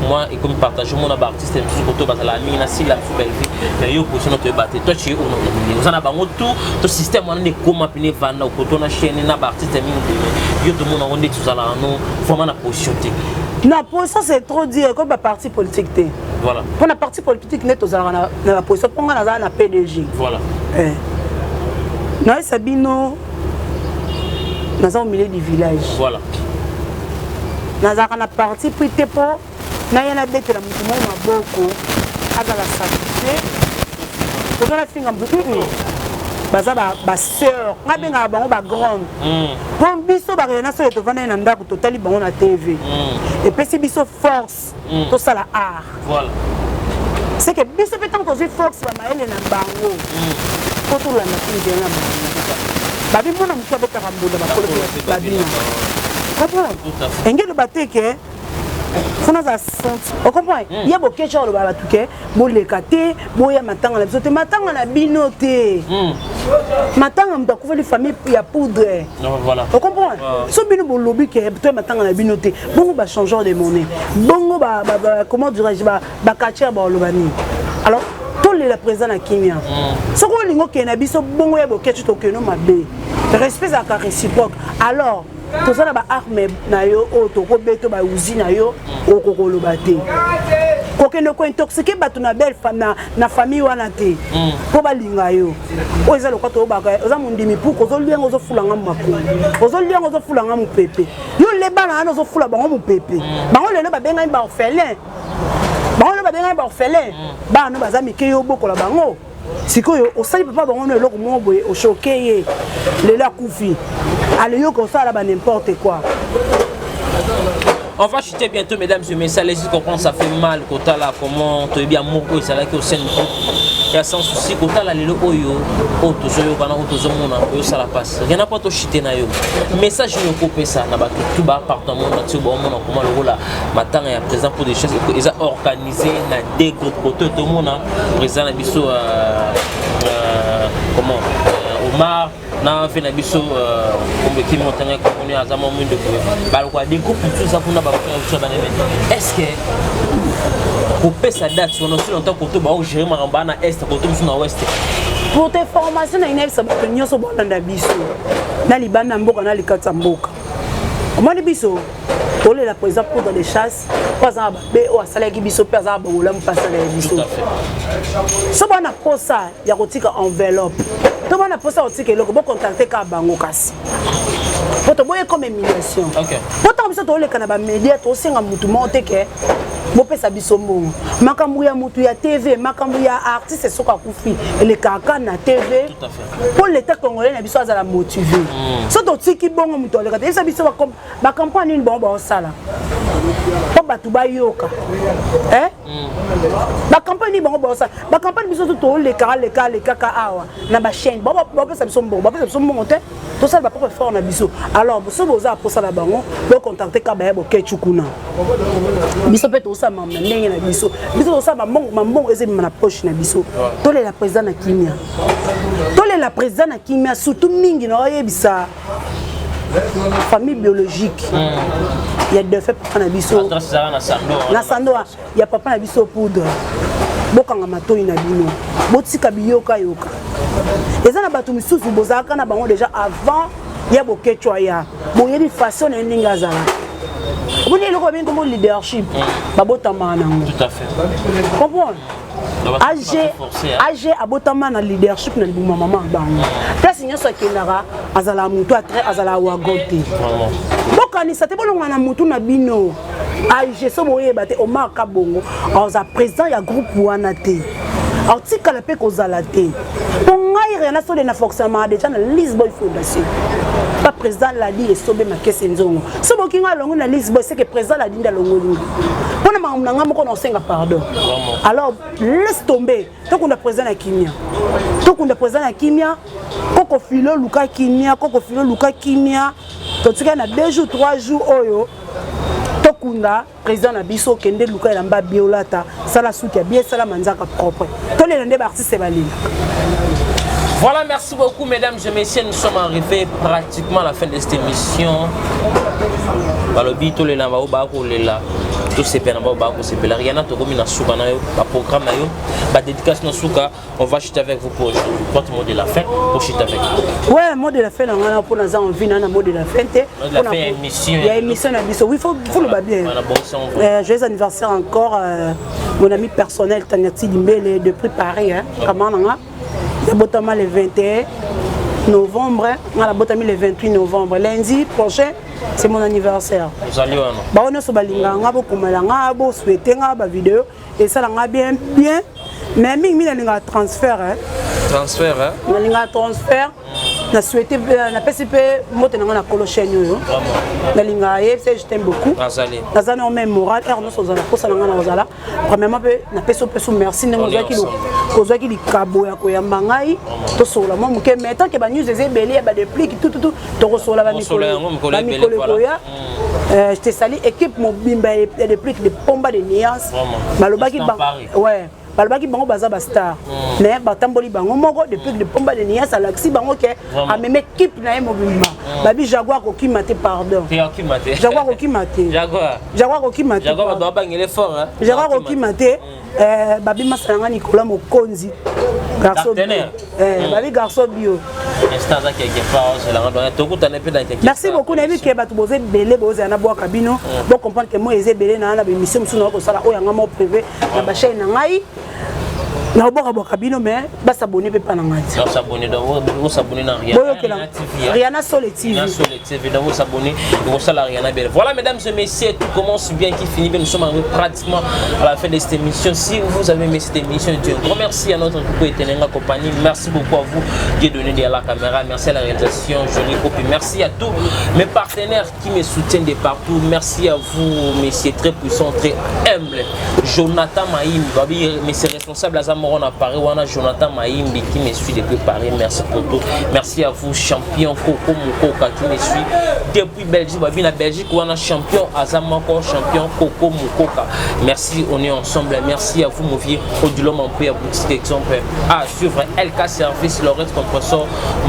moi ekomi partage, omona baartiste mosusu koto bazala mingi na Sila biso Belgique. Mais yo position toyeba te, toi tu es ono, oza na bango tout to système wana nde ekoma pene evanda okoto na chaîne na baartiste mingi boye. Yo tomona yango ndeti ozalaka no vraiment na position te. Na position, c'est trop dire, comme baparti politique te. Mpo na parti politique nde tozalaka na baposition, mpo nga nazala na PDG. Nayesa bino, naza au milieu du village. Nazalaka na parti pris te, mpo naya nabetela motu moko maboko azala satisfait, oza nafinga motu. Baza basœur, nga bengaka bango bagrande, mpo biso bakenda soki tovandani na ndako, totali bango na TV, epesi biso force tosala art. C'est que biso mpe ntango tozwi force, bamayele na bango, mpo tolanda nzela na bango. Babi mona motu abetaka mbunda, bakolo babina, comprendre. Enge eloba te ke fo nazala senti, ocomprendre. Ye bokeca oloba bato ke boleka te, boya matanga na biso te, matanga na bino te, matanga moto akufeli famille ya poudre, ocomprendre. So bino bolobi ke toya matanga na bino te, bongo bachangeur de monnaie, bongo comment dirais-je, baquartier baoloba nini? Alors tolela président na kimia. Soki olingi okende na biso bongo ya bokecu, tokende mabe. Respect ezalaka réciproque. Alors toza na baarme na yo oyo tokobeta, bauzi na yo okokoloba te, kokende kointoxiquer bato na belle na famille wana te, mpo balinga yo. Oyo eza lokwa toyobaka, oza mondimi puku, ozolianga, ozofulanga makolo, ozolianga, ozofulanga mopepe. Yo le bana wana ozofula bango mopepe, bango lelo babengami baorphelin. Bango nde babengani baorphelin. Bana no baza mike, yo obokola bango. Sikoyo osali papa bango no eloko moko boye, ochoquer ye, lelo akufi, aleyoka osala ba n'importe quoi. On va chuter bientôt, mesdames et messieurs. Allez-y comprendre, ça fait mal. Kotala, comment tu es bien amour, c'est là au sein du groupe. Ya sans souci, kotala lelo oyo, oyo tozoyokana, oyo tozomona, oyo sala passe. Rien n'a pas to chuter na yo. Message yo kopesa na bato tout ba partout monde entier, ba mona comment lokola matanga ya président pour des choses eza organisé na deux groupes. Koto tomona président na biso comment Omar na mpe na biso kombo kimi otanga komoni aza mwa mwindo boye, balokwa des groupes mosusu eza kuna, bafrère biso banene. Est ce que kopesa date wana aussi longtemps koto baogérer makambo baa na est, koto mosusu na ouest? Pour te formation na inayebisa bato nyonso bolanda biso na libanda ya mboka, na likati ya mboka. Omoni, biso tolela président Poudre de Chasse mpo aza na babe oyo asalaki biso, mpe aza na bolamu mpe asalaki biso. Tout à fait. So bana posa ya kotika enveloppe to bana posa ya kotika eloko, bocontacter kaka bango. Kasi po toboye comme humiliation, po ntango biso toleka na bamédia, tosenga mutu moko te ke bopesa biso mbongo. Makambo ya mutu ya TV, makambo ya artiste soki akufi, elekaka na TV. Tout à fait. Mpo l'état congolais na biso azala motivé. So totiki bongo, moto aleka te, yebisa biso bacampagne nini bango baosala mpo bato bayoka, eh? Bacampagne nini bango baosala? Bacampagne biso to tolekaka leka lekaka awa na bachaîne, bapesa biso mbongo, bapesa biso mbongo te. Tosala bapropre effort na biso. Alors so boza posa na bango, bocontacter ka baya bokecu kuna. Biso mpe tosala mama na ndenge na biso. Biso tosala bambongo, mambongo ezebima na poche na biso. Tolela président na kimia, tolela président na kimia. Surtout mingi na oyebisa famille biologique ya défunt papa na biso. Adresse ezalaka na Sando. Na Sando ya papa na biso Poudre, bokanga matoi na bino, botika biyokayoka. Eza na bato misusu bozalaka na bango déjà avant ya bokecwa ya boyebi façon na ye ndenge azalaka. Omoni eloko babengi kombo leadership, babotamaka nango. Tout à fait. Comprendre? Donc, AG. Forcé, hein. AG abotama na leadership na libuma mama na bango. Place nyonso akendaka, azalaka motu atre, azalaka wagon te. Vraiment. Bokanisa te, bolongwa na motu na bino. AG, so boyeba te, Omar Kabongo aza président ya groupe wana te, aotikala mpe kozala te. Mpo ngai Riana Sode na fonctionnement déjà na Lisboy Fondation, pa président Ladi Esobe Makese Nzongo. So boki ngai alongoli na Lisboy, c'est que président Ladi nde alongoli ngai mpo na makambo na ngai moko na osenga pardon. Vraiment. Alors laisse tomber, tokunda président na kimia, tokunda président na kimia. Koko Filo, luka kimia. Koko Filo, luka kimia. Totikali na 2 jours, 3 jours oyo tokunda président na biso. Okende luka elamba bie, olata, sala suki ya bie, sala manzaka propre. Tolela nde baartiste balelaka. Voilà, merci beaucoup, mesdames et messieurs. Nous sommes arrivés pratiquement à la fin de cette émission. Balobi, tolela bao bakolela, tosepela na bao bakosepela. Riana, tokomi na suka na yo, baprogramme na yo, badédicace na suka. On va chuter avec vous pour aujourd'hui. Votre mot de la fin pour chuter avec vous. Ouais, mot de la fin na ngai na mpo naza envie na mot de la fin te. Mot de la fin ya émission. Ya émission na biso, oui, faut loba bien. Voilà, bon sang. Joyeux anniversaire encore mon ami personnel Tanyati Limbele depuis Paris, hein, kama nanga yabotama le 21 novembre, nga nabotami le 28 novembre. Lundi prochain, c'est mon anniversaire. Ozali wana. Bango nyonso balingaka nga, bokomela nga, bosouhaiter nga bavideo, esala nga bien bien. Mais mingi nalingaka transfert, hein. Transfert, hein? Nalingaka transfert. Na souhaité, napesi mpe mbote na nga na kolo chaîne oyo. Nalingaka ye se, je t'aime beaucoup. Azali. Naza na même moral heure nyonso ozala posa na nga na kozala. Premièrement mpe napesi opeso merci ndenge On est ozwaki ensemble. ozwaki likabo ya koyamba ngai, tosolola mwa moke. Mais tant que banews eza ebele ya badeplique tututu, tokosolola. Bokosolola yango mikolo ebele, bamikolo voilà. ekoya. Je te salue, équipe mobimba ya Déplique de Pomba de Nuance. Vraiment. Balobaki Instant Paris. Ouais, balobaki bango baza bastar, mais batamboli bango moko. Déplique de Pomba de Nuance alakisi bango ke Vraiment. ameme équipe na ye mobimba. Babi Jaguar kokima te, pardon. Te okima te. Jaguar kokima te. Jaguar. Jaguar kokima te. Jaguar, bato babangele fort, hein? Jaguar kokima te. Babi masala nga Nicolas Mokonzi, garçon bio. Partenaire. Babi garçon bio. Instant aza quelque part ozelanga, donc tokutana mpe dans quelque Merci part. beaucoup. Nayebi ke bato boza ebele, bozala na bwaka bino, bocomprendre ke moi eza ebele na na baémission mosusu na kosala oyo yanga mo privé na bachaîne na ngai. Nakobwakabwaka bino, mais basabone mpe mpa na ngai. S'abonner, donc vous s'abonner dans Rihanna. Boyokela Rihanna Sole TV. Rihanna Sole TV, donc vous s'abonnez, vous la Rihanna Belle. Voilà, mesdames et messieurs, tout commence bien qui finit bien. Nous sommes arrivés pratiquement à la fin de cette émission. Si vous avez aimé cette émission, un grand merci à notre groupe Etenenga Compagnie. Merci beaucoup à vous qui donné derrière la caméra. Merci à la réalisation, Jolie Copie. Merci à tous mes partenaires qui me soutiennent de partout. Merci à vous, messieurs très puissants, très humbles. Jonathan Maïm, babi, messieurs responsables à Zamoron à Paris, wana Jonathan Maïmbi qui me suit depuis Paris. Merci pour tout. Merci à vous, champion Coco Mukoka qui me suit depuis Belgique. Babi, na Belgique, wana champion Azamoko, champion Coco Mukoka. Merci, on est ensemble. Merci à vous, mon vieux Odilom Ampouya, boutique exemple à suivre LK Service, Laurette Compressor,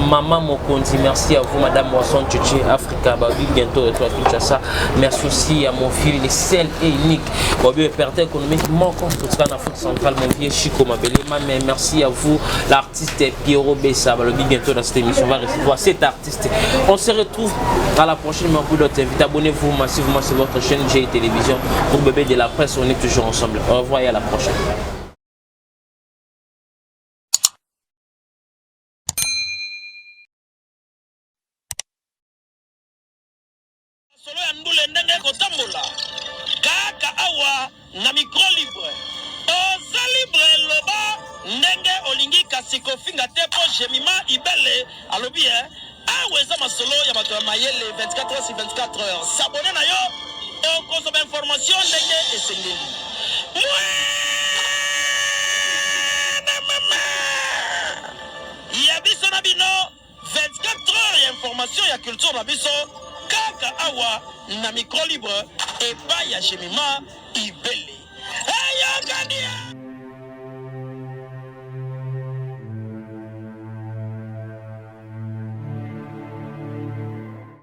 Maman Mokondi. Merci à vous, Madame Moisson Tchétché, Africa, Babi, bientôt retour à Kinshasa. Merci aussi à mon vieux, le seul et unique, Babi, opérateur économique, mon compte, en Afrique centrale, mon vieux Chico Mabele. Merci à vous, l'artiste Pierrot Bessa. Balobi, bientôt dans cette émission, on va recevoir cet artiste. On se retrouve à la prochaine, mais pour d'autres invités. Abonnez-vous massivement sur votre chaîne G Télévision pour Bébé de la Presse. On est toujours ensemble. Au revoir et à la prochaine. Solo ya ndule ndenge ekotambola kaka awa na micro libre. Oza libre, loba ndenge olingi, kasi kofinga te, mpo Jemima Ibele alobi e awa eza masolo ya bato ya mayele 24 heures sur 24 heures. S'abonner na yo, okozwa bainformation ndenge esengeli. Mwana mama ya biso na bino, 24 heures ya information ya culture na biso kaka awa na micro libre epai ya Jemima Ibele. Eyokani.